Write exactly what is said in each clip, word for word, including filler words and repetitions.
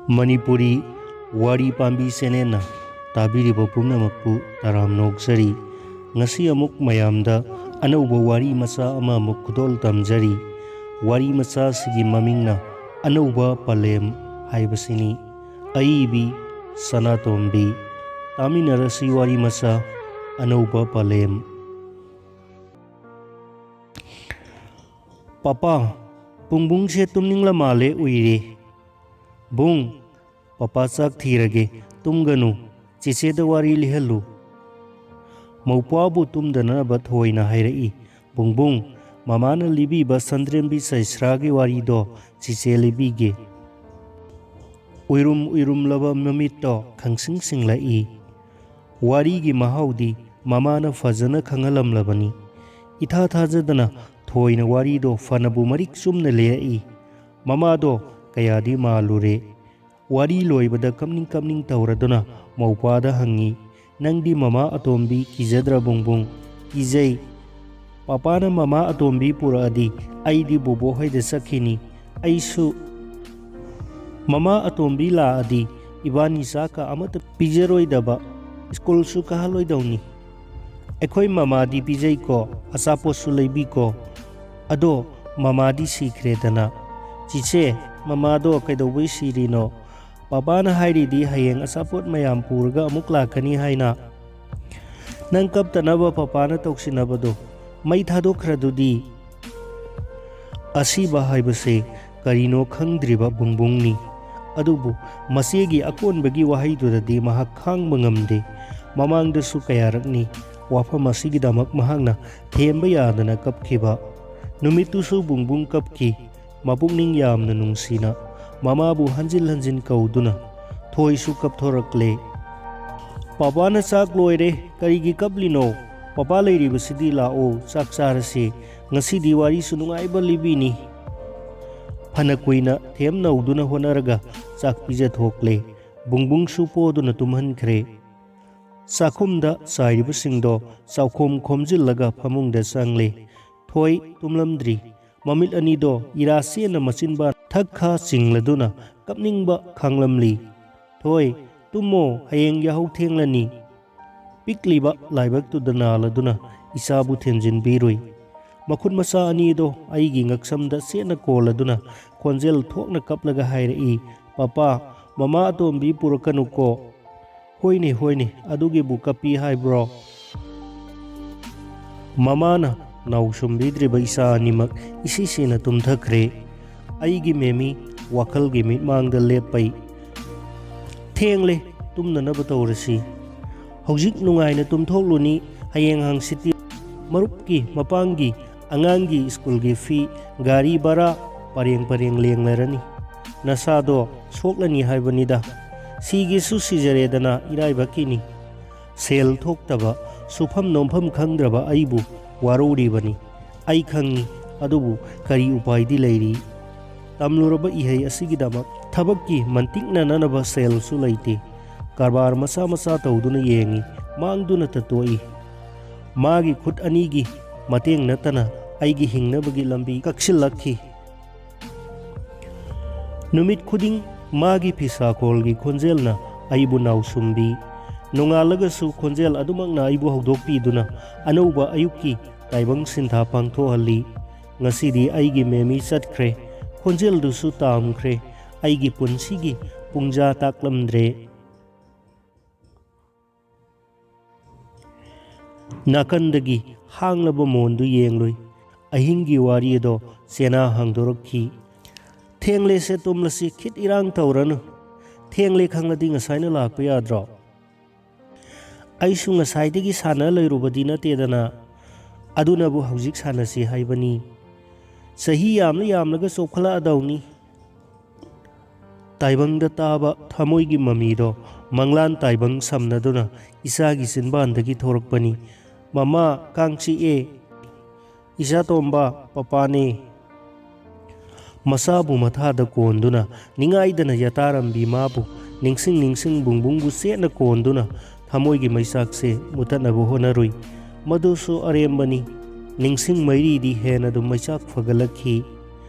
ꯃꯅꯤꯄꯨꯔꯤ ꯋꯥꯔꯤ ꯄꯥꯝꯕꯤ ꯆꯦꯅꯦꯜꯅ ꯇꯥꯕꯤꯔꯤꯕ ꯄꯨꯝꯅꯃꯛꯄꯨ ꯇꯔꯥꯝꯅ ꯑꯣꯛꯆꯔꯤ꯫ ꯉꯁꯤ ꯑꯃꯨꯛ ꯃꯌꯥꯝꯗ ꯑꯅꯧꯕ ꯋꯥꯔꯤ ꯃꯆꯥ ꯑꯃꯃꯨꯛ ꯈꯨꯗꯣꯜ ꯇꯝꯖꯔꯤ꯫ ꯋꯥꯔꯤ ꯃꯆꯥꯁꯤꯒꯤ ꯃꯃꯤꯡꯅ ꯑꯅꯧꯕ ꯄꯂꯦꯝ ꯍꯥꯏꯕꯁꯤꯅꯤ꯫ ꯑꯏꯕꯤ ꯁꯅꯥꯇꯣꯝꯕꯤ꯫ ꯇꯥꯃꯤꯟꯅꯔꯁꯤ ꯋꯥꯔꯤ ꯃꯆꯥ ꯑꯅꯧꯕ ꯄꯂꯦꯝ꯫ "ꯄꯥꯄꯥ, ꯕꯨꯡꯕꯨꯡꯁꯦ ꯇꯨꯝꯅꯤꯡꯂ ꯃꯥꯜꯂꯦ, ꯎꯏꯔꯦ꯫ ꯕꯨꯡ, ꯄꯥꯄꯥ ꯆꯥꯛ ꯊꯤꯔꯒꯦ, ꯇꯨꯝꯒꯅꯨ, ꯆꯦꯆꯦꯗ ꯋꯥꯔꯤ ꯂꯤꯍꯜꯂꯨ꯫" ꯃꯧꯄ꯭ꯋꯥꯕꯨ ꯇꯨꯝꯗꯅꯕ ꯊꯣꯏꯅ ꯍꯥꯏꯔꯛꯏ꯫ "ꯕꯨꯡꯕꯨꯡ, ꯃꯃꯥꯅ ꯂꯤꯕꯤꯕ ꯁꯟꯗ꯭ꯔꯦꯝꯕꯤ ꯆꯩꯁ꯭ꯔꯥꯒꯤ ꯋꯥꯔꯤꯗꯣ ꯆꯦꯆꯦ ꯂꯤꯕꯤꯒꯦ꯫" ꯎꯏꯔꯨꯝ ꯎꯏꯔꯨꯝꯂꯕ ꯃꯃꯤꯠꯇꯣ ꯈꯪꯁꯤꯡ ꯁꯤꯡꯂꯛꯏ꯫ ꯋꯥꯔꯤꯒꯤ ꯃꯍꯥꯎꯗꯤ ꯃꯃꯥꯅ ꯐꯖꯅ ꯈꯪꯍꯜꯂꯝꯂꯕꯅꯤ꯫ ꯏꯊꯥ ꯊꯥꯖꯗꯅ ꯊꯣꯏꯅ ꯋꯥꯔꯤꯗꯣ ꯐꯅꯕꯨ ꯃꯔꯤꯛ ꯆꯨꯝꯅ ꯂꯤꯔꯛꯏ꯫ ꯃꯃꯥꯗꯣ ꯀꯌꯥꯗꯤ ꯃꯥꯜꯂꯨꯔꯦ꯫ ꯋꯥꯔꯤ ꯂꯣꯏꯕꯗ ꯀꯞꯅꯤꯡ ꯀꯞꯅꯤꯡ ꯇꯧꯔꯗꯨꯅ ꯃꯧꯄ꯭ꯋꯥꯗ ꯍꯪꯉꯤ, "ꯅꯪꯗꯤ ꯃꯃꯥ ꯑꯇꯣꯝꯕꯤ ꯀꯤꯖꯗ꯭ꯔꯥ ꯕꯨꯡꯕꯨꯡ?" "ꯀꯤꯖꯩ꯫ ꯄꯥꯄꯥꯅ ꯃꯃꯥ ꯑꯇꯣꯝꯕꯤ ꯄꯨꯔꯛꯑꯗꯤ ꯑꯩꯗꯤ ꯕꯣꯕꯣ ꯍꯣꯏꯗ ꯆꯠꯈꯤꯅꯤ꯫ ꯑꯩꯁꯨ ꯃꯃꯥ ꯑꯇꯣꯝꯕꯤ ꯂꯥꯛꯑꯗꯤ ꯏꯕꯥꯅꯤ ꯆꯥꯛꯀ ꯑꯃꯠꯇ ꯄꯤꯖꯔꯣꯏꯗꯕ, ꯁ꯭ꯀꯨꯜꯁꯨ ꯀꯥꯍꯜꯂꯣꯏꯗꯧꯅꯤ꯫" "ꯑꯩꯈꯣꯏ ꯃꯃꯥꯗꯤ ꯄꯤꯖꯩꯀꯣ, ꯑꯆꯥꯄꯣꯠꯁꯨ ꯂꯩꯕꯤꯀꯣ꯫ ꯑꯗꯣ ꯃꯃꯥꯗꯤ ꯁꯤꯈ꯭ꯔꯦꯗꯅ꯫" "ꯆꯤꯆꯦ, ꯃꯃꯥꯗꯣ ꯀꯩꯗꯧꯕꯩ ꯁꯤꯔꯤꯅꯣ? ꯄꯥꯄꯥꯅ ꯍꯥꯏꯔꯤꯗꯤ ꯍꯌꯦꯡ ꯑꯆꯥꯄꯣꯠ ꯃꯌꯥꯝ ꯄꯨꯔꯒ ꯑꯃꯨꯛ ꯂꯥꯛꯀꯅꯤ ꯍꯥꯏꯅ꯫ ꯅꯪ ꯀꯞꯇꯅꯕ ꯄꯥꯄꯥꯅ ꯇꯧꯁꯤꯟꯅꯕꯗꯣ ꯃꯩ ꯊꯥꯗꯣꯛꯈ꯭ꯔꯗꯨꯗꯤ꯫" ꯑꯁꯤꯕ ꯍꯥꯏꯕꯁꯦ ꯀꯔꯤꯅꯣ ꯈꯪꯗ꯭ꯔꯤꯕ ꯕꯨꯡꯕꯨꯡꯅꯤ꯫ ꯑꯗꯨꯕꯨ ꯃꯆꯦꯒꯤ ꯑꯀꯣꯟꯕꯒꯤ ꯋꯥꯍꯩꯗꯨꯗꯗꯤ ꯃꯍꯥꯛ ꯈꯥꯡꯕ ꯉꯝꯗꯦ꯫ ꯃꯃꯥꯡꯗꯁꯨ ꯀꯌꯥꯔꯛꯅꯤ ꯋꯥꯐꯝ ꯑꯁꯤꯒꯤꯗꯃꯛ ꯃꯍꯥꯛꯅ ꯊꯦꯝꯕ ꯌꯥꯗꯅ ꯀꯞꯈꯤꯕ꯫ ꯅꯨꯃꯤꯠꯇꯨꯁꯨ ꯕꯨꯡꯕꯨꯡ ꯀꯞꯈꯤ꯫ ꯃꯄꯨꯛꯅꯤꯡ ꯌꯥꯝꯅ ꯅꯨꯡꯁꯤꯅ ꯃꯃꯥꯕꯨ ꯍꯟꯖꯤꯟ ꯍꯟꯖꯤꯟ ꯀꯧꯗꯨꯅ꯫ ꯊꯣꯏꯁꯨ ꯀꯞꯊꯣꯔꯛꯂꯦ꯫ "ꯄꯥꯄꯥꯅ ꯆꯥꯛ ꯂꯣꯏꯔꯦ, ꯀꯔꯤꯒꯤ ꯀꯞꯂꯤꯅꯣ? ꯄꯥꯄꯥ ꯂꯩꯔꯤꯕꯁꯤꯗꯤ ꯂꯥꯛꯑꯣ, ꯆꯥꯛ ꯆꯥꯔꯁꯤ꯫ ꯉꯁꯤꯗꯤ ꯋꯥꯔꯤꯁꯨ ꯅꯨꯡꯉꯥꯏꯕ ꯂꯤꯕꯤꯅꯤ꯫" ꯐꯅ ꯀꯨꯏꯅ ꯊꯦꯝ ꯅꯧꯗꯨꯅ ꯍꯣꯠꯅꯔꯒ ꯆꯥꯛ ꯄꯤꯖꯊꯣꯛꯂꯦ꯫ ꯕꯨꯡꯕꯨꯡꯁꯨ ꯄꯣꯗꯨꯅ ꯇꯨꯝꯍꯟꯈ꯭ꯔꯦ꯫ ꯆꯥꯛꯈꯨꯝꯗ ꯆꯥꯏꯔꯤꯕꯁꯤꯡꯗꯣ ꯆꯥꯛꯈꯣꯝ ꯈꯣꯝꯖꯤꯜꯂꯒ ꯐꯃꯨꯡꯗ ꯆꯪꯂꯦ꯫ ꯊꯣꯏ ꯇꯨꯝꯂꯝꯗ꯭ꯔꯤ꯫ ꯃꯃꯤꯠ ꯑꯅꯤꯗꯣ ꯏꯔꯥ ꯆꯦꯟꯅ ꯃꯆꯤꯟꯕꯥꯟ ꯈꯛ ꯈꯥ ꯆꯤꯡꯂꯗꯨꯅ ꯀꯞꯅꯤꯡꯕ ꯈꯥꯡꯂꯝꯂꯤ꯫ "ꯊꯣꯏ, ꯇꯨꯝꯃꯣ, ꯍꯌꯦꯡ ꯌꯥꯍꯧ ꯊꯦꯡꯂꯅꯤ꯫" ꯄꯤꯛꯂꯤꯕ ꯂꯥꯏꯕꯛꯇꯨꯗ ꯅꯥꯜꯂꯗꯨꯅ ꯏꯆꯥꯕꯨ ꯊꯦꯝꯖꯤꯟꯕꯤꯔꯨꯏ꯫ ꯃꯈꯨꯠ ꯃꯁꯥ ꯑꯅꯤꯗꯣ ꯑꯩꯒꯤ ꯉꯛꯁꯝꯗ ꯆꯦꯠꯅ ꯀꯣꯜꯂꯗꯨꯅ ꯈꯣꯟꯖꯦꯜ ꯊꯣꯛꯅ ꯀꯞꯂꯒ ꯍꯥꯏꯔꯛꯏ, "ꯄꯄꯥ, ꯃꯃꯥ ꯑꯇꯣꯝꯕꯤ ꯄꯨꯔꯛꯀꯅꯨꯀꯣ꯫" "ꯍꯣꯏꯅꯦ, ꯍꯣꯏꯅꯦ, ꯑꯗꯨꯒꯤꯕꯨ ꯀꯞꯄꯤ ꯍꯥꯏꯕ꯭ꯔꯣ?" ꯃꯃꯥꯅ ꯅꯥꯎꯁꯨꯝꯕꯤꯗ꯭ꯔꯤꯕ ꯏꯆꯥ ꯑꯅꯤꯃꯛ ꯏꯁꯤꯁꯤꯅ ꯇꯨꯝꯊꯈ꯭ꯔꯦ꯫ ꯑꯩꯒꯤ ꯃꯦꯃꯤ ꯋꯥꯈꯜꯒꯤ ꯃꯤꯠꯃꯥꯡꯗ ꯂꯦꯞꯄꯩ꯫ "ꯊꯦꯡꯂꯦ, ꯇꯨꯝꯅꯅꯕ ꯇꯧꯔꯁꯤ꯫ ꯍꯧꯖꯤꯛ ꯅꯨꯡꯉꯥꯏꯅ ꯇꯨꯝꯊꯣꯛꯂꯨꯅꯤ, ꯍꯌꯦꯡ ꯍꯪꯆꯤꯠꯇꯤ ꯃꯔꯨꯞꯀꯤ ꯃꯄꯥꯡꯒꯤ ꯑꯉꯥꯡꯒꯤ ꯁ꯭ꯀꯨꯜꯒꯤ ꯐꯤ, ꯒꯥꯔꯤ ꯚꯔꯥ ꯄꯔꯦꯡ ꯄꯔꯦꯡ ꯂꯦꯡꯂꯔꯅꯤ꯫ ꯅꯁꯥꯗꯣ ꯁꯣꯛꯂꯅꯤ ꯍꯥꯏꯕꯅꯤꯗ꯫ ꯁꯤꯒꯦꯁꯨ ꯁꯤꯖꯔꯦꯗꯅ ꯏꯔꯥꯏꯕꯛꯀꯤꯅꯤ꯫" ꯁꯦꯜ ꯊꯣꯛꯇꯕ, ꯁꯨꯐꯝ ꯅꯣꯝꯐꯝ ꯈꯪꯗ꯭ꯔꯕ ꯑꯩꯕꯨ ꯋꯥꯔꯧꯔꯤꯕꯅꯤ꯫ ꯑꯩ ꯈꯪꯉꯤ, ꯑꯗꯨꯕꯨ ꯀꯔꯤ ꯎꯄꯥꯏꯗꯤ ꯂꯩꯔꯤ? ꯇꯝꯂꯨꯔꯕ ꯏꯍꯩ ꯑꯁꯤꯒꯤꯗꯃꯛ ꯊꯕꯛꯀꯤ ꯃꯟꯇꯤꯛꯅꯅꯅꯕ ꯁꯦꯜꯁꯨ ꯂꯩꯇꯦ꯫ ꯀꯔꯕꯥꯔ ꯃꯆꯥ ꯃꯆꯥ ꯇꯧꯗꯨꯅ ꯌꯦꯡꯉꯤ, ꯃꯥꯡꯗꯨꯅꯇ ꯇꯣꯛꯏ꯫ ꯃꯥꯒꯤ ꯈꯨꯠ ꯑꯅꯤꯒꯤ ꯃꯇꯦꯡ ꯅꯠꯇꯅ ꯑꯩꯒꯤ ꯍꯤꯡꯅꯕꯒꯤ ꯂꯝꯕꯤ ꯀꯛꯁꯤꯜꯂꯛꯈꯤ꯫ ꯅꯨꯃꯤꯠ ꯈꯨꯗꯤꯡ ꯃꯥꯒꯤ ꯐꯤꯁꯥꯈꯣꯜꯒꯤ ꯈꯣꯟꯖꯦꯜꯅ ꯑꯩꯕꯨ ꯅꯥꯎꯁꯨꯝꯕꯤ꯫ ꯅꯣꯡꯉꯥꯜꯂꯒꯁꯨ ꯈꯣꯟꯖꯦꯜ ꯑꯗꯨꯃꯛꯅ ꯑꯩꯕꯨ ꯍꯧꯗꯣꯛꯄꯤꯗꯨꯅ ꯑꯅꯧꯕ ꯑꯌꯨꯛꯀꯤ ꯇꯥꯏꯕꯪ ꯁꯤꯟꯊꯥ ꯄꯥꯡꯊꯣꯛꯍꯜꯂꯤ꯫ ꯉꯁꯤꯗꯤ ꯑꯩꯒꯤ ꯃꯦꯃꯤ ꯆꯠꯈ꯭ꯔꯦ꯫ ꯈꯣꯟꯖꯦꯜꯗꯨꯁꯨ ꯇꯥꯝꯈ꯭ꯔꯦ꯫ ꯑꯩꯒꯤ ꯄꯨꯟꯁꯤꯒꯤ ꯄꯨꯡꯖꯥ ꯇꯥꯛꯂꯝꯗ꯭ꯔꯦ꯫ ꯅꯥꯀꯟꯗꯒꯤ ꯍꯥꯡꯂꯕ ꯃꯣꯟꯗꯨ ꯌꯦꯡꯂꯨꯏ꯫ ꯑꯍꯤꯡꯒꯤ ꯋꯥꯔꯤ ꯑꯗꯣ ꯆꯦꯅꯥ ꯍꯥꯡꯗꯣꯔꯛꯈꯤ꯫ "ꯊꯦꯡꯂꯦꯁꯦ, ꯇꯨꯝꯂꯁꯤ, ꯈꯤꯠ ꯏꯔꯥꯡ ꯇꯧꯔꯅꯨ꯫ ꯊꯦꯡꯂꯦ ꯈꯪꯂꯗꯤ ꯉꯁꯥꯏꯅ ꯂꯥꯛꯄ ꯌꯥꯗ꯭ꯔꯣ?" "ꯑꯩꯁꯨ ꯉꯁꯥꯏꯗꯒꯤ ꯁꯥꯟꯅ ꯂꯩꯔꯨꯕꯗꯤ ꯅꯠꯇꯦꯗꯅ꯫ ꯑꯗꯨꯅꯕꯨ ꯍꯧꯖꯤꯛ ꯁꯥꯟꯅꯁꯤ ꯍꯥꯏꯕꯅꯤ꯫ ꯆꯍꯤ ꯌꯥꯝꯂ ꯌꯥꯝꯂꯒ ꯆꯣꯛꯈꯠꯂꯛꯑꯗꯧꯅꯤ꯫" ꯇꯥꯏꯕꯪꯗ ꯇꯥꯕ ꯊꯃꯣꯏꯒꯤ ꯃꯃꯤꯗꯣ ꯃꯪꯂꯥꯟ ꯇꯥꯏꯕꯪ ꯁꯝꯅꯗꯨꯅ ꯏꯆꯥꯒꯤ ꯆꯤꯟꯕꯥꯟꯗꯒꯤ ꯊꯣꯔꯛꯄꯅꯤ꯫ "ꯃꯃꯥ, ꯀꯥꯡ ꯆꯤꯛꯑꯦ꯫ ꯏꯆꯥ ꯇꯣꯝꯕ, ꯄꯄꯥꯅꯦ꯫" ꯃꯆꯥꯕꯨ ꯃꯊꯥꯗ ꯀꯣꯟꯗꯨꯅ ꯅꯤꯡꯉꯥꯏꯗꯅ ꯌꯥꯇꯥꯔꯝꯕꯤ ꯃꯥꯕꯨ ꯅꯤꯡꯁꯤꯡ ꯅꯤꯡꯁꯤꯡ ꯕꯨꯡꯕꯨꯡꯕꯨ ꯆꯦꯠꯅ ꯀꯣꯟꯗꯨꯅ ꯊꯃꯣꯏꯒꯤ ꯃꯩꯆꯥꯛꯁꯦ ꯃꯨꯊꯠꯅꯕ ꯍꯣꯠꯅꯔꯨꯏ꯫ ꯃꯗꯨꯁꯨ ꯑꯔꯦꯝꯕꯅꯤ꯫ ꯅꯤꯡꯁꯤꯡ ꯃꯩꯔꯤꯗꯤ ꯍꯦꯟꯅ ꯑꯗꯨꯝ ꯃꯩꯆꯥꯛ ꯐꯒꯠꯂꯛꯈꯤ꯫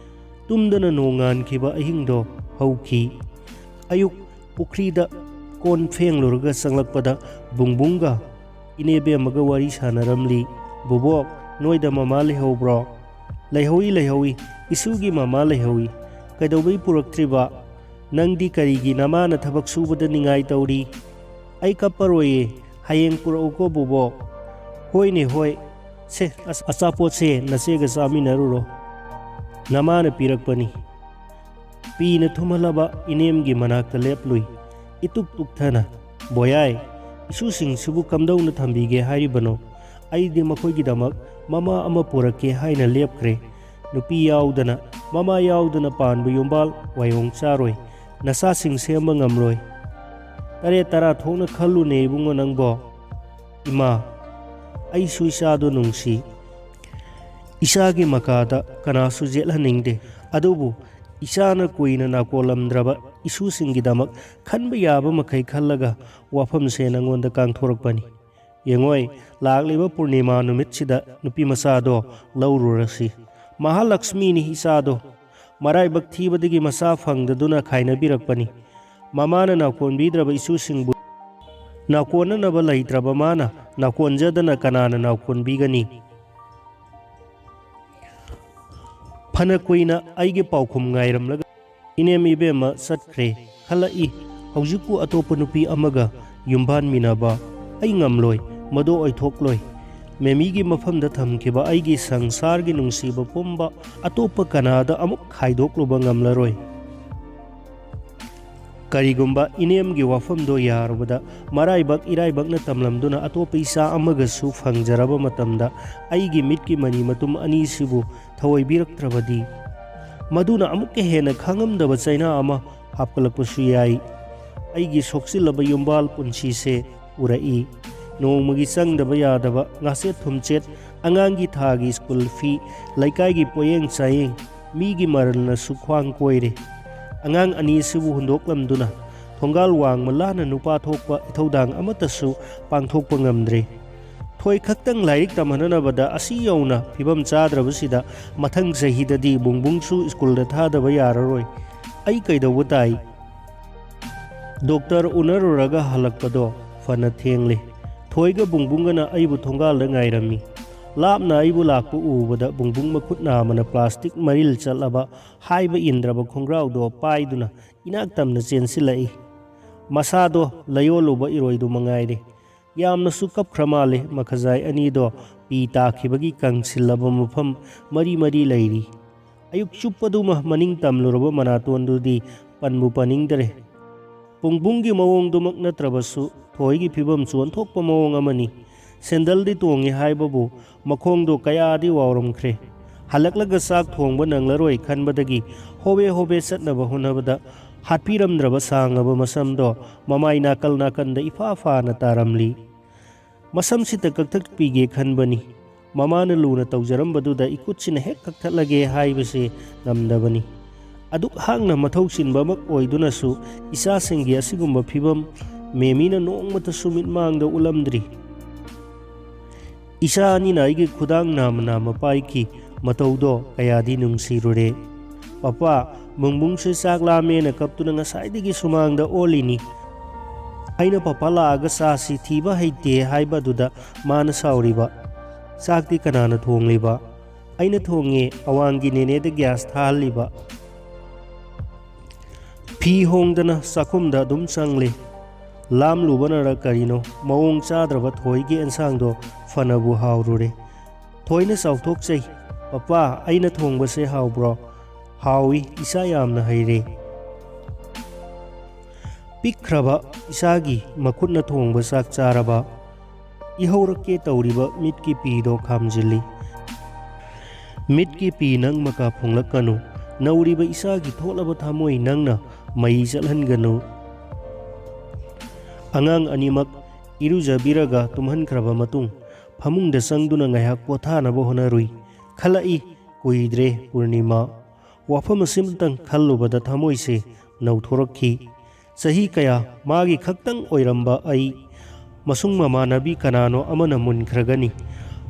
ꯇꯨꯝꯗꯅ ꯅꯣꯡꯉꯥꯟꯈꯤꯕ ꯑꯍꯤꯡꯗꯣ ꯍꯧꯈꯤ꯫ ꯑꯌꯨꯛ ꯄꯨꯈ꯭ꯔꯤꯗ ꯀꯣꯟ ꯐꯦꯡꯂꯨꯔꯒ ꯆꯪꯂꯛꯄꯗ ꯕꯨꯡꯕꯨꯡꯒ ꯏꯅꯦꯕꯦꯝꯃꯒ ꯋꯥꯔꯤ ꯁꯥꯟꯅꯔꯝꯂꯤ꯫ "ꯕꯣꯕꯣꯛ, ꯅꯣꯏꯗ ꯃꯃꯥ ꯂꯩꯍꯧꯕ꯭ꯔꯣ?" "ꯂꯩꯍꯧꯏ, ꯂꯩꯍꯧꯏ꯫ ꯏꯁꯨꯒꯤ ꯃꯃꯥ ꯂꯩꯍꯧꯏ꯫ ꯀꯩꯗꯧꯕꯩ ꯄꯨꯔꯛꯇ꯭ꯔꯤꯕ? ꯅꯪꯗꯤ ꯀꯔꯤꯒꯤ ꯅꯃꯥꯅ ꯊꯕꯛ ꯁꯨꯕꯗ ꯅꯤꯡꯉꯥꯏ ꯇꯧꯔꯤ?" "ꯑꯩ ꯀꯞꯄꯔꯣꯏꯌꯦ꯫ ꯍꯌꯦꯡ ꯄꯨꯔꯛꯎꯀꯣ ꯕꯣꯕꯣꯛ꯫" "ꯍꯣꯏꯅꯦ, ꯍꯣꯏ꯫ ꯁꯦ, ꯑꯁ-, ꯑꯆꯥꯄꯣꯠꯁꯦ ꯅꯆꯦꯒ ꯆꯥꯃꯤꯟꯅꯔꯨꯔꯣ꯫ ꯅꯃꯥꯅ ꯄꯤꯔꯛꯄꯅꯤ꯫" ꯄꯤꯅ ꯊꯨꯝꯍꯜꯂꯕ ꯏꯅꯦꯝꯒꯤ ꯃꯅꯥꯛꯇ ꯂꯦꯞꯂꯨꯏ꯫ ꯏꯇꯨꯛ ꯇꯨꯛꯊꯅ, "ꯕꯣꯌꯥꯏ, ꯏꯁꯨꯁꯤꯡꯁꯤꯕꯨ ꯀꯝꯗꯧꯅ ꯊꯝꯕꯤꯒꯦ ꯍꯥꯏꯔꯤꯕꯅꯣ? ꯑꯩꯗꯤ ꯃꯈꯣꯏꯒꯤꯗꯃꯛ ꯃꯃꯥ ꯑꯃ ꯄꯨꯔꯛꯀꯦ ꯍꯥꯏꯅ ꯂꯦꯞꯈ꯭ꯔꯦ꯫ ꯅꯨꯄꯤ ꯌꯥꯎꯗꯅ, ꯃꯃꯥ ꯌꯥꯎꯗꯅ ꯄꯥꯟꯕ ꯌꯨꯝꯕꯥꯜ ꯋꯥꯌꯣꯡ ꯆꯥꯔꯣꯏ꯫ ꯅꯆꯥꯁꯤꯡ ꯁꯦꯝꯕ ꯉꯝꯂꯣꯏ꯫" "ꯇꯔꯦꯠ ꯇꯔꯥ ꯊꯣꯛꯅ ꯈꯜꯂꯨꯅꯦ ꯏꯕꯨꯡꯉꯣ ꯅꯪꯕꯣ꯫" "ꯏꯃꯥ, ꯑꯩꯁꯨ ꯏꯆꯥꯗꯣ ꯅꯨꯡꯁꯤ꯫ ꯏꯆꯥꯒꯤ ꯃꯀꯥꯗ ꯀꯅꯥꯁꯨ ꯌꯦꯠꯍꯟꯅꯤꯡꯗꯦ꯫ ꯑꯗꯨꯕꯨ ꯏꯆꯥꯅ ꯀꯨꯏꯅ ꯅꯥꯀꯣꯜꯂꯝꯗ꯭ꯔꯕ ꯏꯁꯨꯁꯤꯡꯒꯤꯗꯃꯛ ꯈꯟꯕ ꯌꯥꯕ ꯃꯈꯩ ꯈꯜꯂꯒ ꯋꯥꯐꯝꯁꯦ ꯅꯪꯉꯣꯟꯗ ꯀꯥꯡꯊꯣꯔꯛꯄꯅꯤ꯫ ꯌꯦꯡꯉꯣꯏ, ꯂꯥꯛꯂꯤꯕ ꯄꯨꯔꯅꯤꯃꯥ ꯅꯨꯃꯤꯠꯁꯤꯗ ꯅꯨꯄꯤ ꯃꯆꯥꯗꯣ ꯂꯧꯔꯨꯔꯁꯤ꯫ ꯃꯍꯥꯂꯛꯁꯃꯤꯅꯤ ꯏꯆꯥꯗꯣ꯫ ꯃꯔꯥꯏꯕꯛ ꯊꯤꯕꯗꯒꯤ ꯃꯆꯥ ꯐꯪꯗꯗꯨꯅ ꯈꯥꯏꯅꯕꯤꯔꯛꯄꯅꯤ꯫ ꯃꯃꯥꯅ ꯅꯥꯀꯣꯟꯕꯤꯗ꯭ꯔꯕ ꯏꯁꯨꯁꯤꯡꯕꯨ ꯅꯥꯀꯣꯟꯅꯅꯕ ꯂꯩꯇ꯭ꯔꯕ ꯃꯥꯅ ꯅꯥꯀꯣꯟꯖꯗꯅ ꯀꯅꯥꯅ ꯅꯥꯀꯣꯟꯕꯤꯒꯅꯤ?" ꯐꯅ ꯀꯨꯏꯅ ꯑꯩꯒꯤ ꯄꯥꯎꯈꯨꯝ ꯉꯥꯏꯔꯝꯂꯒ ꯏꯅꯦꯝ ꯏꯕꯦꯝꯃ ꯆꯠꯈ꯭ꯔꯦ꯫ ꯈꯜꯂꯛꯏ, ꯍꯧꯖꯤꯛꯄꯨ ꯑꯇꯣꯞꯄ ꯅꯨꯄꯤ ꯑꯃꯒ ꯌꯨꯝꯕꯥꯟꯃꯤꯟꯅꯕ? ꯑꯩ ꯉꯝꯂꯣꯏ, ꯃꯗꯨ ꯑꯣꯏꯊꯣꯛꯂꯣꯏ꯫ ꯃꯦꯃꯤꯒꯤ ꯃꯐꯝꯗ ꯊꯝꯈꯤꯕ ꯑꯩꯒꯤ ꯁꯪꯁꯥꯔꯒꯤ ꯅꯨꯡꯁꯤꯕ ꯄꯨꯝꯕ ꯑꯇꯣꯞꯄ ꯀꯅꯥꯗ ꯑꯃꯨꯛ ꯈꯥꯏꯗꯣꯛꯂꯨꯕ ꯉꯝꯂꯔꯣꯏ꯫ ꯀꯔꯤꯒꯨꯝꯕ ꯏꯅꯦꯝꯒꯤ ꯋꯥꯐꯝꯗꯣ ꯌꯥꯔꯨꯕꯗ, ꯃꯔꯥꯏꯕꯛ ꯏꯔꯥꯏꯕꯛꯅ ꯇꯝꯂꯝꯗꯨꯅ ꯑꯇꯣꯞꯄ ꯏꯆꯥ ꯑꯃꯒꯁꯨ ꯐꯪꯖꯔꯕ ꯃꯇꯝꯗ, ꯑꯩꯒꯤ ꯃꯤꯠꯀꯤ ꯃꯅꯤ ꯃꯇꯨꯝ ꯑꯅꯤꯁꯤꯕꯨ ꯊꯑꯣꯏꯕꯤꯔꯛꯇ꯭ꯔꯕꯗꯤ? ꯃꯗꯨꯅ ꯑꯃꯨꯛꯀ ꯍꯦꯟꯅ ꯈꯥꯡꯉꯝꯗꯕ ꯆꯩꯅꯥ ꯑꯃ ꯍꯥꯞꯀꯠꯂꯛꯄꯁꯨ ꯌꯥꯏ꯫ ꯑꯩꯒꯤ ꯁꯣꯛꯆꯤꯜꯂꯕ ꯌꯨꯝꯕꯥꯜ ꯄꯨꯟꯁꯤꯁꯦ ꯎꯔꯛꯏ꯫ ꯅꯣꯡꯃꯒꯤ ꯆꯪꯗꯕ ꯌꯥꯗꯕ ꯉꯥꯆꯦꯠ ꯊꯨꯝꯆꯦꯠ, ꯑꯉꯥꯡꯒꯤ ꯊꯥꯒꯤ ꯁ꯭ꯀꯨꯜ ꯐꯤ, ꯂꯩꯀꯥꯏꯒꯤ ꯄꯣꯌꯦꯡ ꯆꯥꯌꯦꯡ, ꯃꯤꯒꯤ ꯃꯔꯜꯅꯁꯨ ꯈ꯭ꯋꯥꯡ ꯀꯣꯏꯔꯦ꯫ ꯑꯉꯥꯡ ꯑꯅꯤꯁꯤꯕꯨ ꯍꯨꯟꯗꯣꯛꯂꯝꯗꯨꯅ ꯊꯣꯡꯒꯥꯜ ꯋꯥꯡꯃ ꯂꯥꯟꯅ ꯅꯨꯄꯥ ꯊꯣꯛꯄ ꯏꯊꯧꯗꯥꯡ ꯑꯃꯠꯇꯁꯨ ꯄꯥꯡꯊꯣꯛꯄ ꯉꯝꯗ꯭ꯔꯦ꯫ ꯊꯣꯏ ꯈꯛꯇꯪ ꯂꯥꯏꯔꯤꯛ ꯇꯝꯍꯟꯅꯅꯕꯗ ꯑꯁꯤ ꯌꯧꯅ ꯐꯤꯕꯝ ꯆꯥꯗ꯭ꯔꯕꯁꯤꯗ ꯃꯊꯪ ꯆꯍꯤꯗꯗꯤ ꯕꯨꯡꯕꯨꯡꯁꯨ ꯁ꯭ꯀꯨꯜꯗ ꯊꯥꯗꯕ ꯌꯥꯔꯔꯣꯏ꯫ ꯑꯩ ꯀꯩꯗꯧꯕ ꯇꯥꯏ? ꯗꯣꯛꯇꯔ ꯎꯅꯔꯨꯔꯒ ꯍꯜꯂꯛꯄꯗꯣ ꯐꯅ ꯊꯦꯡꯂꯦ꯫ ꯊꯣꯏꯒ ꯕꯨꯡꯕꯨꯡꯒꯅ ꯑꯩꯕꯨ ꯊꯣꯡꯒꯥꯜꯗ ꯉꯥꯏꯔꯝꯃꯤ꯫ ꯂꯥꯞꯅ ꯑꯩꯕꯨ ꯂꯥꯛꯄ ꯎꯕꯗ ꯕꯨꯡꯕꯨꯡ ꯃꯈꯨꯠ ꯅꯥꯝꯃꯅ ꯄ꯭ꯂꯥꯁꯇꯤꯛ ꯃꯔꯤꯜ ꯆꯠꯂꯕ ꯍꯥꯏꯕ ꯏꯟꯗ꯭ꯔꯕ ꯈꯣꯡꯒ꯭ꯔꯥꯎꯗꯣ ꯄꯥꯏꯗꯨꯅ ꯏꯅꯥꯛ ꯇꯝꯅ ꯆꯦꯟꯁꯤꯜꯂꯛꯏ꯫ ꯃꯁꯥꯗꯣ ꯂꯌꯣꯜꯂꯨꯕ ꯏꯔꯣꯏꯗꯨ ꯃꯉꯥꯏꯔꯦ꯫ ꯌꯥꯝꯅꯁꯨ ꯀꯞꯈ꯭ꯔ ꯃꯥꯜꯂꯦ꯫ ꯃꯈꯖꯥꯏ ꯑꯅꯤꯗꯣ ꯄꯤ ꯇꯥꯈꯤꯕꯒꯤ ꯀꯪꯁꯤꯜꯂꯕ ꯃꯐꯝ ꯃꯔꯤ ꯃꯔꯤ ꯂꯩꯔꯤ꯫ ꯑꯌꯨꯛ ꯆꯨꯞꯄꯗꯨꯃ ꯃꯅꯤꯡ ꯇꯝꯂꯨꯔꯕ ꯃꯅꯥꯇꯣꯟꯗꯨꯗꯤ ꯄꯟꯕꯨ ꯄꯟꯅꯤꯡꯗ꯭ꯔꯦ꯫ ꯕꯨꯡꯕꯨꯡꯒꯤ ꯃꯑꯣꯡꯗꯨꯃꯛ ꯅꯠꯇ꯭ꯔꯕꯁꯨ ꯊꯣꯏꯒꯤ ꯐꯤꯕꯝꯁꯨ ꯑꯣꯟꯊꯣꯛꯄ ꯃꯑꯣꯡ ꯑꯃꯅꯤ꯫ ꯁꯦꯟꯗꯜꯗꯤ ꯇꯣꯡꯉꯤ ꯍꯥꯏꯕꯕꯨ ꯃꯈꯣꯡꯗꯣ ꯀꯌꯥꯗꯤ ꯋꯥꯎꯔꯝꯈ꯭ꯔꯦ꯫ ꯍꯜꯂꯛꯂꯒ ꯆꯥꯛ ꯊꯣꯡꯕ ꯅꯪꯂꯔꯣꯏ ꯈꯟꯕꯗꯒꯤ ꯍꯣꯕꯦ ꯍꯣꯕꯦ ꯆꯠꯅꯕ ꯍꯣꯠꯅꯕꯗ ꯍꯥꯠꯄꯤꯔꯝꯗ꯭ꯔꯕ ꯁꯥꯡꯉꯕ ꯃꯁꯝꯗꯣ ꯃꯃꯥꯏ ꯅꯥꯀꯜ ꯅꯥꯀꯟꯗ ꯏꯐꯥ ꯐꯥꯅ ꯇꯥꯔꯝꯂꯤ꯫ ꯃꯁꯝꯁꯤꯇ ꯀꯛꯊꯠꯄꯤꯒꯦ ꯈꯟꯕꯅꯤ꯫ ꯃꯃꯥꯅ ꯂꯨꯅ ꯇꯧꯖꯔꯝꯕꯗꯨꯗ ꯏꯈꯨꯠꯁꯤꯅ ꯍꯦꯛ ꯀꯛꯊꯠꯂꯒꯦ ꯍꯥꯏꯕꯁꯦ ꯉꯝꯗꯕꯅꯤ꯫ ꯑꯗꯨꯛ ꯍꯥꯛꯅ ꯃꯊꯧ ꯆꯤꯟꯕꯃꯛ ꯑꯣꯏꯗꯨꯅꯁꯨ ꯏꯆꯥꯁꯤꯡꯒꯤ ꯑꯁꯤꯒꯨꯝꯕ ꯐꯤꯕꯝ ꯃꯦꯃꯤꯅ ꯅꯣꯡꯃꯇꯁꯨ ꯃꯤꯠꯃꯥꯡꯗ ꯎꯠꯂꯝꯗ꯭ꯔꯤ꯫ ꯏꯆꯥ ꯑꯅꯤꯅ ꯑꯩꯒꯤ ꯈꯨꯗꯥꯡ ꯅꯥꯝꯃ ꯅꯥꯝꯃ ꯄꯥꯏꯈꯤ꯫ ꯃꯇꯧꯗꯣ ꯀꯌꯥꯗꯤ ꯅꯨꯡꯁꯤꯔꯨꯔꯦ꯫ "ꯄꯄꯥ, ꯕꯨꯡꯕꯨꯡꯁꯦ ꯆꯥꯛ ꯂꯥꯝꯃꯦꯅ ꯀꯞꯇꯨꯅ ꯉꯁꯥꯏꯗꯒꯤ ꯁꯨꯃꯥꯡꯗ ꯑꯣꯜꯂꯤꯅꯤ꯫ ꯑꯩꯅ ꯄꯄꯥ ꯂꯥꯛꯑꯒ ꯆꯥꯁꯤ ꯊꯤꯕ ꯍꯩꯇꯦ ꯍꯥꯏꯕꯗꯨꯗ ꯃꯥꯅ ꯁꯥꯎꯔꯤꯕ꯫ ꯆꯥꯛꯇꯤ ꯀꯅꯥꯅ ꯊꯣꯡꯂꯤꯕ? ꯑꯩꯅ ꯊꯣꯡꯉꯦ, ꯑꯋꯥꯡꯒꯤ ꯅꯦꯅꯦꯗ ꯒ꯭ꯌꯥꯁ ꯊꯥꯍꯜꯂꯤꯕ꯫ ꯐꯤ ꯍꯣꯡꯗꯅ ꯆꯥꯛꯈꯨꯝꯗ ꯑꯗꯨꯝ ꯆꯪꯂꯦ꯫ ꯂꯥꯝꯂꯨꯕꯅꯔ ꯀꯔꯤꯅꯣ, ꯃꯑꯣꯡ ꯆꯥꯗ꯭ꯔꯕ ꯊꯣꯏꯒꯤ ꯑꯦꯟꯁꯥꯡꯗꯣ ꯐꯅꯕꯨ ꯍꯥꯎꯔꯨꯔꯦ꯫ ꯊꯣꯏꯅ ꯆꯥꯎꯊꯣꯛꯆꯩ꯫ "ꯄꯄꯥ, ꯑꯩꯅ ꯊꯣꯡꯕꯁꯦ ꯍꯥꯎꯕ꯭ꯔꯣ?" "ꯍꯥꯎꯏ, ꯏꯆꯥ ꯌꯥꯝꯅ ꯍꯩꯔꯦ꯫" ꯄꯤꯛꯈ꯭ꯔꯕ ꯏꯆꯥꯒꯤ ꯃꯈꯨꯠꯅ ꯊꯣꯡꯕ ꯆꯥꯛ ꯆꯥꯔꯕ? ꯏꯍꯧꯔꯛꯀꯦ ꯇꯧꯔꯤꯕ ꯃꯤꯠꯀꯤ ꯄꯤꯗꯣ ꯈꯥꯝꯖꯤꯜꯂꯤ꯫ ꯃꯤꯠꯀꯤ ꯄꯤ ꯅꯪ ꯃꯀꯥ ꯐꯣꯡꯂꯛꯀꯅꯨ꯫ ꯅꯧꯔꯤꯕ ꯏꯆꯥꯒꯤ ꯊꯣꯠꯂꯕ ꯊꯃꯣꯏ ꯅꯪꯅ ꯃꯩ ꯆꯠꯍꯟꯒꯅꯨ꯫ ꯑꯉꯥꯡ ꯑꯅꯤꯃꯛ ꯏꯔꯨꯖꯕꯤꯔꯒ ꯇꯨꯝꯍꯟꯈ꯭ꯔꯕ ꯃꯇꯨꯡ ꯐꯃꯨꯡꯗ ꯆꯪꯗꯨꯅ ꯉꯥꯏꯍꯥꯛ ꯄꯣꯊꯥꯅꯕ ꯍꯣꯠꯅꯔꯨꯏ꯫ ꯈꯜꯂꯛꯏ, ꯀꯨꯏꯗ꯭ꯔꯦ ꯄꯨꯔꯅꯤꯃꯥ꯫ ꯋꯥꯐꯝ ꯑꯁꯤꯃꯇꯪ ꯈꯜꯂꯨꯕꯗ ꯊꯃꯣꯏꯁꯦ ꯅꯧꯊꯣꯔꯛꯈꯤ꯫ ꯆꯍꯤ ꯀꯌꯥ ꯃꯥꯒꯤ ꯈꯛꯇꯪ ꯑꯣꯏꯔꯝꯕ ꯑꯩ ꯃꯁꯨꯡ ꯃꯃꯥꯟꯅꯕꯤ ꯀꯅꯥꯅꯣ ꯑꯃꯅ ꯃꯨꯟꯈ꯭ꯔꯒꯅꯤ꯫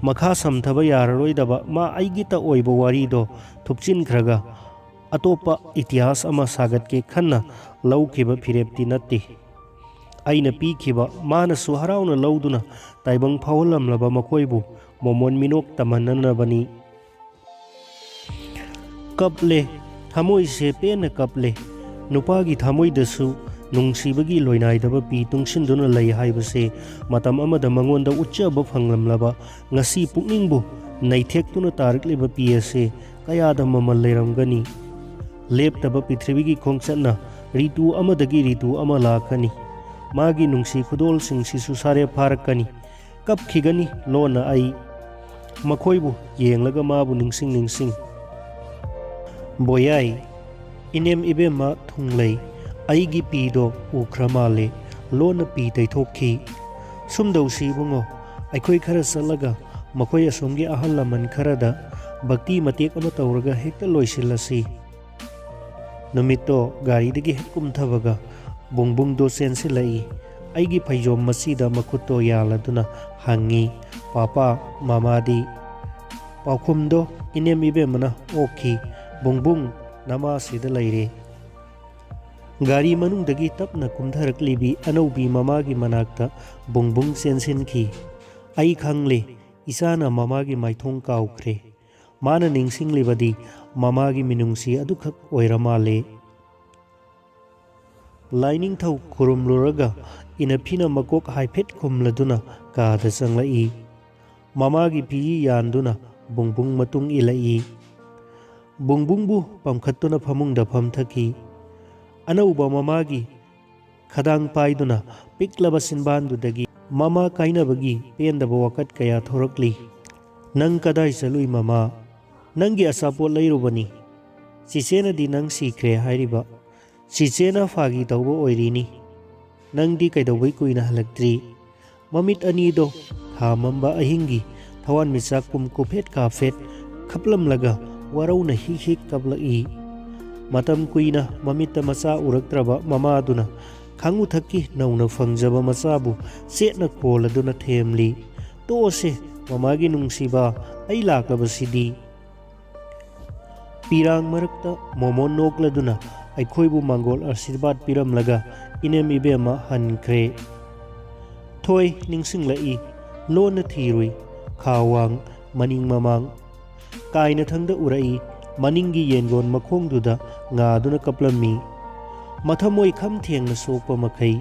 ꯃꯈꯥ ꯁꯝꯊꯕ ꯌꯥꯔꯔꯣꯏꯗꯕ ꯃꯥ ꯑꯩꯒꯤꯇ ꯑꯣꯏꯕ ꯋꯥꯔꯤꯗꯣ ꯊꯨꯞꯆꯤꯟꯈ꯭ꯔꯒ ꯑꯇꯣꯞꯄ ꯏꯇꯤꯍꯥꯁ ꯑꯃ ꯁꯥꯒꯠꯀꯦ ꯈꯟꯅ ꯂꯧꯈꯤꯕ ꯐꯤꯔꯦꯞꯇꯤ ꯅꯠꯇꯦ꯫ ꯑꯩꯅ ꯄꯤꯈꯤꯕ ꯃꯥꯅꯁꯨ ꯍꯔꯥꯎꯅ ꯂꯧꯗꯨꯅ ꯇꯥꯏꯕꯪ ꯐꯥꯎꯍꯜꯂꯝꯂꯕ ꯃꯈꯣꯏꯕꯨ ꯃꯣꯃꯣꯟ ꯃꯤꯅꯣꯛ ꯇꯝꯍꯟꯅꯅꯕꯅꯤ꯫ ꯀꯞꯂꯦ, ꯊꯃꯣꯏꯁꯦ ꯄꯦꯟꯅ ꯀꯞꯂꯦ꯫ ꯅꯨꯄꯥꯒꯤ ꯊꯃꯣꯏꯗꯁꯨ ꯅꯨꯡꯁꯤꯕꯒꯤ ꯂꯣꯏꯅꯥꯏꯗꯕ ꯄꯤ ꯇꯨꯡꯁꯤꯟꯗꯨꯅ ꯂꯩ ꯍꯥꯏꯕꯁꯦ ꯃꯇꯝ ꯑꯃꯗ ꯃꯉꯣꯟꯗ ꯎꯠꯆꯕ ꯐꯪꯂꯝꯂꯕ ꯉꯁꯤ ꯄꯨꯛꯅꯤꯡꯕꯨ ꯅꯩꯊꯦꯛꯇꯨꯅ ꯇꯥꯔꯛꯂꯤꯕ ꯄꯤ ꯑꯁꯦ ꯀꯌꯥꯗ ꯃꯃꯜ ꯂꯩꯔꯝꯒꯅꯤ꯫ ꯂꯦꯞꯇꯕ ꯄ꯭ꯔꯤꯊꯤꯕꯤꯒꯤ ꯈꯣꯡꯆꯠꯅ ꯔꯤꯇꯨ ꯑꯃꯗꯒꯤ ꯔꯤꯇꯨ ꯑꯃ ꯂꯥꯛꯀꯅꯤ꯫ ꯃꯥꯒꯤ ꯅꯨꯡꯁꯤ ꯈꯨꯗꯣꯜꯁꯤꯡꯁꯤꯁꯨ ꯁꯥꯔꯦꯞ ꯐꯥꯔꯛꯀꯅꯤ꯫ ꯀꯞꯈꯤꯒꯅꯤ ꯂꯣꯟꯅ ꯑꯩ꯫ ꯃꯈꯣꯏꯕꯨ ꯌꯦꯡꯂꯒ ꯃꯥꯕꯨ ꯅꯤꯡꯁꯤꯡ ꯅꯤꯡꯁꯤꯡ꯫ ꯕꯣꯌꯥꯏ, ꯏꯅꯦꯝ ꯏꯕꯦꯝꯃ ꯊꯨꯡꯂꯩ, ꯑꯩꯒꯤ ꯄꯤꯗꯣ ꯎꯈ꯭ꯔ ꯃꯥꯜꯂꯦ꯫ ꯂꯣꯟꯅ ꯄꯤ ꯇꯩꯊꯣꯛꯈꯤ꯫ ꯁꯨꯝ ꯇꯧꯁꯤ ꯏꯕꯨꯡꯉꯣ, ꯑꯩꯈꯣꯏ ꯈꯔ ꯆꯠꯂꯒ ꯃꯈꯣꯏ ꯑꯁꯣꯝꯒꯤ ꯑꯍꯜ ꯂꯃꯟ ꯈꯔꯗ ꯚꯛꯇꯤ ꯃꯇꯦꯛ ꯑꯃ ꯇꯧꯔꯒ ꯍꯦꯛꯇ ꯂꯣꯏꯁꯤꯜꯂꯁꯤ꯫ ꯅꯨꯃꯤꯠꯇꯣ ꯒꯥꯔꯤꯗꯒꯤ ꯍꯦꯛ ꯀꯨꯝꯊꯕꯒ ꯕꯨꯡꯕꯨꯡꯗꯣ ꯆꯦꯟꯁꯤꯜꯂꯛꯏ꯫ ꯑꯩꯒꯤ ꯐꯩꯖꯣꯝ ꯃꯆꯤꯗ ꯃꯈꯨꯠꯇꯣ ꯌꯥꯜꯂꯗꯨꯅ ꯍꯪꯉꯤ, "ꯄꯥꯄꯥ, ꯃꯃꯥꯗꯤ?" ꯄꯥꯎꯈꯨꯝꯗꯣ ꯏꯅꯦꯝ ꯏꯕꯦꯝꯃꯅ ꯑꯣꯛꯈꯤ, "ꯕꯨꯡꯕꯨꯡ, ꯅꯃꯥꯁꯤꯗ ꯂꯩꯔꯦ꯫" ꯒꯥꯔꯤ ꯃꯅꯨꯡꯗꯒꯤ ꯇꯞꯅ ꯀꯨꯝꯊꯔꯛꯂꯤꯕꯤ ꯑꯅꯧꯕꯤ ꯃꯃꯥꯒꯤ ꯃꯅꯥꯛꯇ ꯕꯨꯡꯕꯨꯡ ꯆꯦꯟꯁꯤꯟꯈꯤ꯫ ꯑꯩ ꯈꯪꯂꯦ, ꯏꯆꯥꯅ ꯃꯃꯥꯒꯤ ꯃꯥꯏꯊꯣꯡ ꯀꯥꯎꯈ꯭ꯔꯦ꯫ ꯃꯥꯅ ꯅꯤꯡꯁꯤꯡꯂꯤꯕꯗꯤ ꯃꯃꯥꯒꯤ ꯃꯤꯅꯨꯡꯁꯤ ꯑꯗꯨꯈꯛ ꯑꯣꯏꯔ ꯃꯥꯜꯂꯦ꯫ ꯂꯥꯏꯅꯤꯡꯊꯧ ꯈꯨꯔꯨꯝꯂꯨꯔꯒ ꯏꯅꯐꯤꯅ ꯃꯀꯣꯛ ꯍꯥꯏꯐꯦꯠ ꯈꯨꯝꯂꯗꯨꯅ ꯀꯥꯗ ꯆꯪꯂꯛꯏ꯫ ꯃꯃꯥꯒꯤ ꯐꯤꯖꯤ ꯌꯥꯟꯗꯨꯅ ꯕꯨꯡꯕꯨꯡ ꯃꯇꯨꯡ ꯏꯜꯂꯛꯏ꯫ ꯕꯨꯡꯕꯨꯡꯕꯨ ꯄꯝꯈꯠꯇꯨꯅ ꯐꯃꯨꯡꯗ ꯐꯝꯊꯈꯤ꯫ ꯑꯅꯧꯕ ꯃꯃꯥꯒꯤ ꯈꯗꯥꯡ ꯄꯥꯏꯗꯨꯅ ꯄꯤꯛꯂꯕ ꯆꯤꯟꯕꯥꯟꯗꯨꯗꯒꯤ ꯃꯃꯥ ꯀꯥꯏꯅꯕꯒꯤ ꯄꯦꯟꯗꯕ ꯋꯥꯀꯠ ꯀꯌꯥ ꯊꯣꯔꯛꯂꯤ꯫ "ꯅꯪ ꯀꯗꯥꯏ ꯆꯠꯂꯨꯏ ꯃꯃꯥ? ꯅꯪꯒꯤ ꯑꯆꯥꯄꯣꯠ ꯂꯩꯔꯨꯕꯅꯤ꯫ ꯆꯤꯆꯦꯅꯗꯤ ꯅꯪ ꯁꯤꯈ꯭ꯔꯦ ꯍꯥꯏꯔꯤꯕ꯫ ꯆꯤꯆꯦꯅ ꯐꯥꯒꯤ ꯇꯧꯕ ꯑꯣꯏꯔꯤꯅꯤ꯫ ꯅꯪꯗꯤ ꯀꯩꯗꯧꯕꯩ ꯀꯨꯏꯅ ꯍꯜꯂꯛꯇ꯭ꯔꯤ?" ꯃꯃꯤꯠ ꯑꯅꯤꯗꯣ ꯊꯥ ꯃꯝꯕ ꯑꯍꯤꯡꯒꯤ ꯊꯋꯥꯟꯃꯤꯆꯥꯛ ꯀꯨꯝ ꯀꯨꯐꯦꯠ ꯀꯥꯐꯦꯠ ꯈꯞꯂꯝꯂꯒ ꯋꯥꯔꯧꯅ ꯍꯤꯛ ꯍꯤꯛ ꯀꯞꯂꯛꯏ꯫ ꯃꯇꯝ ꯀꯨꯏꯅ ꯃꯃꯤꯠꯇ ꯃꯆꯥ ꯎꯔꯛꯇ꯭ꯔꯕ ꯃꯃꯥꯗꯨꯅ ꯈꯪꯉꯨ ꯊꯛꯀꯤ ꯅꯧꯅ ꯐꯪꯖꯕ ꯃꯆꯥꯕꯨ ꯆꯦꯠꯅ ꯀꯣꯜꯂꯗꯨꯅ ꯊꯦꯝꯂꯤ꯫ "ꯇꯣꯛꯑꯁꯦ, ꯃꯃꯥꯒꯤ ꯅꯨꯡꯁꯤꯕ, ꯑꯩ ꯂꯥꯛꯂꯕꯁꯤꯗꯤ"꯫ ꯄꯤꯔꯥꯡ ꯃꯔꯛꯇ ꯃꯣꯃꯣꯟ ꯅꯣꯛꯂꯗꯨꯅ ꯑꯩꯈꯣꯏꯕꯨ ꯃꯪꯒꯣꯜ ꯑꯥꯁꯤꯔꯕꯥꯗ ꯄꯤꯔꯝꯂꯒ ꯏꯅꯦꯝ ꯏꯕꯦꯝꯃ ꯍꯟꯈ꯭ꯔꯦ꯫ ꯊꯣꯏ ꯅꯤꯡꯁꯤꯡꯂꯛꯏ, ꯂꯣꯟꯅ ꯊꯤꯔꯨꯏ꯫ ꯈꯥ ꯋꯥꯡ, ꯃꯅꯤꯡ ꯃꯃꯥꯡ꯫ ꯀꯥꯏꯅꯊꯪꯗ ꯎꯔꯛꯏ, ꯃꯅꯤꯡꯒꯤ ꯌꯦꯟꯒꯣꯟ ꯃꯈꯣꯡꯗꯨꯗ ꯉꯥꯗꯨꯅ ꯀꯞꯂꯝꯃꯤ꯫ ꯃꯊꯃꯣꯏ ꯈꯝ ꯊꯦꯡꯅ ꯁꯣꯛꯄ ꯃꯈꯩ꯫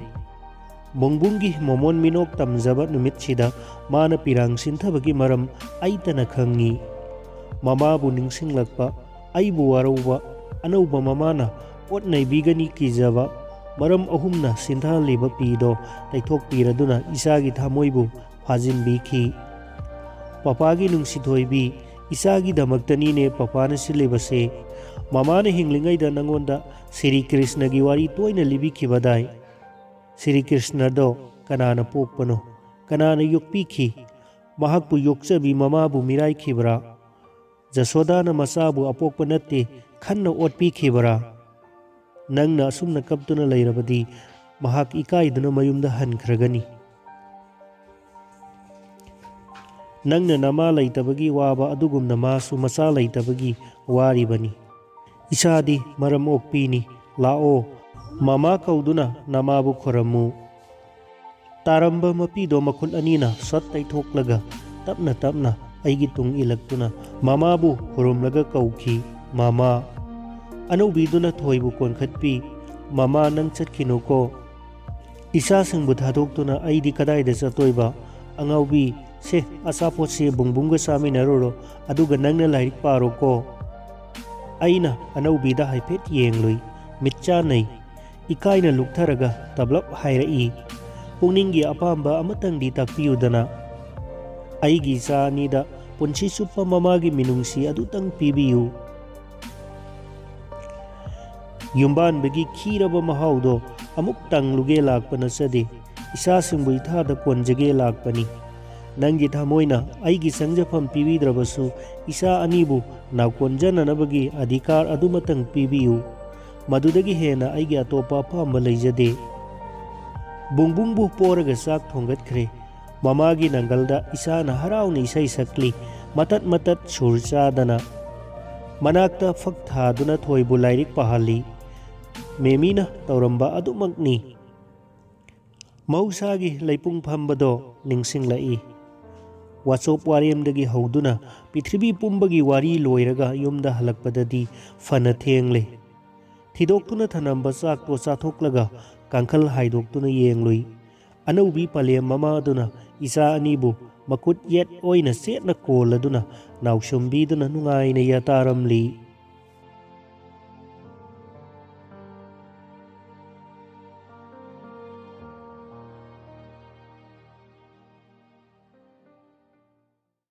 ꯕꯨꯡꯕꯨꯡꯒꯤ ꯃꯣꯃꯣꯟ ꯃꯤꯅꯣꯛ ꯇꯝꯖꯕ ꯅꯨꯃꯤꯠꯁꯤꯗ ꯃꯥꯅ ꯄꯤꯔꯥꯡ ꯁꯤꯟꯊꯕꯒꯤ ꯃꯔꯝ ꯑꯩꯇꯅ ꯈꯪꯉꯤ꯫ ꯃꯃꯥꯕꯨ ꯅꯤꯡꯁꯤꯡꯂꯛꯄ, ꯑꯩꯕꯨ ꯋꯥꯔꯧꯕ, ꯑꯅꯧꯕ ꯃꯃꯥꯅ ꯑꯣꯠ ꯅꯩꯕꯤꯒꯅꯤ ꯀꯤꯖꯕ, ꯃꯔꯝ ꯑꯍꯨꯝꯅ ꯁꯤꯟꯊꯍꯜꯂꯤꯕ ꯄꯤꯗꯣ ꯇꯩꯊꯣꯛꯄꯤꯔꯗꯨꯅ ꯏꯆꯥꯒꯤ ꯊꯃꯣꯏꯕꯨ ꯐꯥꯖꯤꯟꯕꯤꯈꯤ꯫ "ꯄꯄꯥꯒꯤ ꯅꯨꯡꯁꯤꯊꯣꯏꯕꯤ, ꯏꯆꯥꯒꯤꯗꯃꯛꯇꯅꯤꯅꯦ ꯄꯄꯥꯅ ꯁꯤꯜꯂꯤꯕꯁꯦ꯫ ꯃꯃꯥꯅ ꯍꯤꯡꯂꯤꯉꯩꯗ ꯅꯉꯣꯟꯗ ꯁ꯭ꯔꯤ ꯀ꯭ꯔꯤꯁꯅꯒꯤ ꯋꯥꯔꯤ ꯇꯣꯏꯅ ꯂꯤꯕꯤꯈꯤꯕꯗꯥꯏ? ꯁ꯭ꯔꯤ ꯀ꯭ꯔꯤꯁꯅꯗꯣ ꯀꯅꯥꯅ ꯄꯣꯛꯄꯅꯣ? ꯀꯅꯥꯅ ꯌꯣꯛꯄꯤꯈꯤ? ꯃꯍꯥꯛꯄꯨ ꯌꯣꯛꯆꯕꯤ ꯃꯃꯥꯕꯨ ꯃꯤꯔꯥꯏꯈꯤꯕ꯭ꯔꯥ? ꯖꯁꯣꯗꯥꯅ ꯃꯆꯥꯕꯨ ꯑꯄꯣꯛꯄ ꯅꯠꯇꯦ ꯈꯟꯅ ꯑꯣꯠꯄꯤꯈꯤꯕ꯭ꯔꯥ? ꯅꯪꯅ ꯑꯁꯨꯝꯅ ꯀꯞꯇꯨꯅ ꯂꯩꯔꯕꯗꯤ ꯃꯍꯥꯛ ꯏꯀꯥꯏꯗꯨꯅ ꯃꯌꯨꯝꯗ ꯍꯟꯈ꯭ꯔꯒꯅꯤ꯫ ꯅꯪꯅ ꯅꯃꯥ ꯂꯩꯇꯕꯒꯤ ꯋꯥꯕ ꯑꯗꯨꯒꯨꯝꯅ ꯃꯥꯁꯨ ꯃꯆꯥ ꯂꯩꯇꯕꯒꯤ ꯋꯥꯔꯤꯕꯅꯤ꯫ ꯏꯆꯥꯗꯤ ꯃꯔꯝ ꯑꯣꯛꯄꯤꯅꯤ꯫ ꯂꯥꯛꯑꯣ, ꯃꯃꯥ ꯀꯧꯗꯨꯅ ꯅꯃꯥꯕꯨ ꯈꯨꯔꯝꯃꯨ"꯫ ꯇꯥꯔꯝꯕ ꯃꯄꯤꯗꯣ ꯃꯈꯨꯠ ꯑꯅꯤꯅ ꯁꯠ ꯇꯩꯊꯣꯛꯂꯒ ꯇꯞꯅ ꯇꯞꯅ ꯑꯩꯒꯤ ꯇꯨꯡ ꯏꯜꯂꯛꯇꯨꯅ ꯃꯃꯥꯕꯨ ꯈꯨꯔꯨꯝꯂꯒ ꯀꯧꯈꯤ, "ꯃꯃꯥ"꯫ ꯑꯅꯧꯕꯤꯗꯨꯅ ꯊꯣꯏꯕꯨ ꯀꯣꯟꯈꯠꯄꯤ, "ꯃꯃꯥ, ꯅꯪ ꯆꯠꯈꯤꯅꯨꯀꯣ꯫ ꯏꯆꯥꯁꯤꯡꯕꯨ ꯊꯥꯗꯣꯛꯇꯨꯅ ꯑꯩꯗꯤ ꯀꯗꯥꯏꯗ ꯆꯠꯇꯣꯏꯕ? ꯑꯉꯥꯎꯕꯤ, ꯁꯦ, ꯑꯆꯥꯄꯣꯠꯁꯦ ꯕꯨꯡꯕꯨꯡꯒ ꯆꯥꯃꯤꯟꯅꯔꯨꯔꯣ, ꯑꯗꯨꯒ ꯅꯪꯅ ꯂꯥꯏꯔꯤꯛ ꯄꯥꯔꯣꯀꯣ"꯫ ꯑꯩꯅ ꯑꯅꯧꯕꯤꯗ ꯍꯥꯏꯐꯦꯠ ꯌꯦꯡꯂꯨꯏ, ꯃꯤꯠ ꯆꯥꯟꯅꯩ꯫ ꯏꯀꯥꯏꯅ ꯂꯨꯛꯊꯔꯒ ꯇꯞꯂꯞ ꯍꯥꯏꯔꯛꯏ, "ꯄꯨꯛꯅꯤꯡꯒꯤ ꯑꯄꯥꯝꯕ ꯑꯃꯇꯪꯗꯤ ꯇꯥꯛꯄꯤꯌꯨꯗꯅ꯫ ꯑꯩꯒꯤ ꯏꯆꯥ ꯑꯅꯤꯗ ꯄꯨꯟꯁꯤ ꯆꯨꯞꯄ ꯃꯃꯥꯒꯤ ꯃꯤꯅꯨꯡꯁꯤ ꯑꯗꯨꯇꯪ ꯄꯤꯕꯤꯌꯨ"꯫ ꯌꯨꯝꯕꯥꯟꯕꯒꯤ ꯈꯤꯔꯕ ꯃꯍꯥꯎꯗꯣ ꯑꯃꯨꯛ ꯇꯪꯂꯨꯒꯦ ꯂꯥꯛꯄ ꯅꯠꯆꯗꯦ꯫ ꯏꯆꯥꯁꯤꯡꯕꯨ ꯏꯊꯥꯗ ꯀꯣꯟꯖꯒꯦ ꯂꯥꯛꯄꯅꯤ꯫ ꯅꯪꯒꯤ ꯊꯃꯣꯏꯅ ꯑꯩꯒꯤ ꯆꯪꯖꯐꯝ ꯄꯤꯕꯤꯗ꯭ꯔꯕꯁꯨ, ꯏꯆꯥ ꯑꯅꯤꯕꯨ ꯅꯥꯎꯀꯣꯟꯖꯅꯅꯕꯒꯤ ꯑꯙꯤꯀꯥꯔ ꯑꯗꯨꯃꯇꯪ ꯄꯤꯕꯤꯌꯨ꯫ ꯃꯗꯨꯗꯒꯤ ꯍꯦꯟꯅ ꯑꯩꯒꯤ ꯑꯇꯣꯞꯄ ꯑꯄꯥꯝꯕ ꯂꯩꯖꯗꯦ꯫ ꯕꯨꯡꯕꯨꯡꯕꯨ ꯄꯣꯔꯒ ꯆꯥꯛ ꯊꯣꯡꯒꯠꯈ꯭ꯔꯦ꯫ ꯃꯃꯥꯒꯤ ꯅꯪꯒꯜꯗ ꯏꯆꯥꯅ ꯍꯔꯥꯎꯅ ꯏꯁꯩ ꯁꯛꯂꯤ꯫ ꯃꯇꯠ ꯃꯇꯠ ꯁꯨꯔ ꯆꯥꯗꯅ ꯃꯅꯥꯛꯇ ꯐꯛ ꯊꯥꯗꯨꯅ ꯊꯣꯏꯕꯨ ꯂꯥꯏꯔꯤꯛ ꯄꯥꯍꯜꯂꯤ꯫ ꯃꯦꯃꯤꯅ ꯇꯧꯔꯝꯕ ꯑꯗꯨꯃꯛꯅꯤ꯫ ꯃꯍꯧꯁꯥꯒꯤ ꯂꯩꯄꯨꯡ ꯐꯝꯕꯗꯣ ꯅꯤꯡꯁꯤꯡꯂꯛꯏ꯫ ꯋꯥꯆꯣꯞ ꯋꯥꯔꯦꯝꯗꯒꯤ ꯍꯧꯗꯨꯅ ꯄ꯭ꯔꯤꯊꯤꯕꯤ ꯄꯨꯝꯕꯒꯤ ꯋꯥꯔꯤ ꯂꯣꯏꯔꯒ ꯌꯨꯝꯗ ꯍꯜꯂꯛꯄꯗꯗꯤ ꯐꯅ ꯊꯦꯡꯂꯦ꯫ ꯊꯤꯗꯣꯛꯇꯨꯅ ꯊꯅꯝꯕ ꯆꯥꯛꯇꯣ ꯆꯥꯊꯣꯛꯂꯒ ꯀꯥꯡꯈꯜ ꯍꯥꯏꯗꯣꯛꯇꯨꯅ ꯌꯦꯡꯂꯨꯏ꯫ ꯑꯅꯧꯕꯤ ꯄꯂꯦꯝ ꯃꯃꯥꯗꯨꯅ ꯏꯆꯥ ꯑꯅꯤꯕꯨ ꯃꯈꯨꯠ ꯌꯦꯠ ꯑꯣꯏꯅ ꯆꯦꯠꯅ ꯀꯣꯜꯂꯗꯨꯅ ꯅꯥꯎꯁꯨꯝꯕꯤꯗꯨꯅ ꯅꯨꯡꯉꯥꯏꯅ ꯌꯥꯇꯥꯔꯝꯂꯤ꯫